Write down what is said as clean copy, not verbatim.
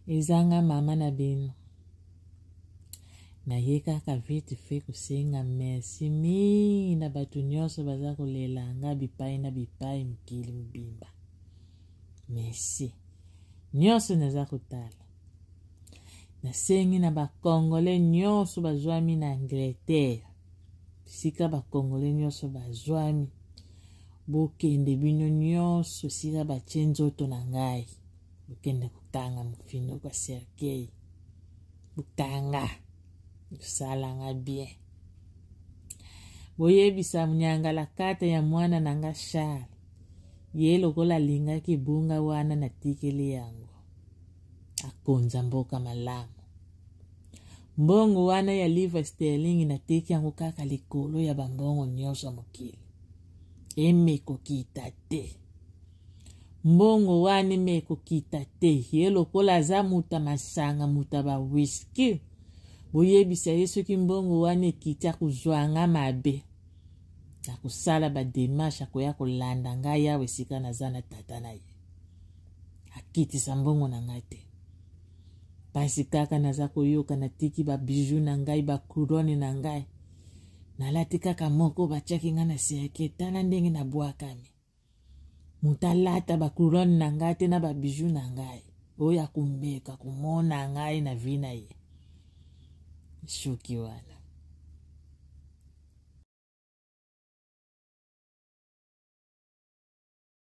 Eza nga mama na bino. Naye kaka vite fait kosenga merci mingi na bato nyonso baza kolela nga bipai na bipai mokili mobimba. Merci. Nyonso naza kotala. Nasengi na ba Congolais nyonso bazwami na Angleterre. Bisika ba Congolais nyonso bazwami. Bokende bino nyonso esika batie nzoto na ngai. Bokende kokanga mofindo kwa cercueil. Bokanga. Kosala nga bien. Boyebisa nyangalakata ya mwana na nga Charles. Ye lokola alingaki ebunga wana natikeli yango. Akonza mboka malamu. Mbongo wana ya livre sterling nateki yango kaka likolo ya bambongo nyonso ya mokili. Emekokita te. Mbongo wana emekokita te. Ye lokola aza moto ya masanga, moto ya ba whisky, boyebisa ye soki mbongo wana ekiti akozwa nga mabe. Akosala ba demarche, akoya kolanda ngai awa esika naza na tata na ye. Akitisa mbongo na ngai te. Pasi kaka naza koyoka, natiki ba bijoux na ngai, ba couronne na ngai. Nalati kaka moko batiaki ngai na cercueil, tala ndenge nabwakami. Moto alata ba couronne na ngai te na ba bijoux na ngai. Oyo akomeka komona ngai na vie na ye. Soki wana.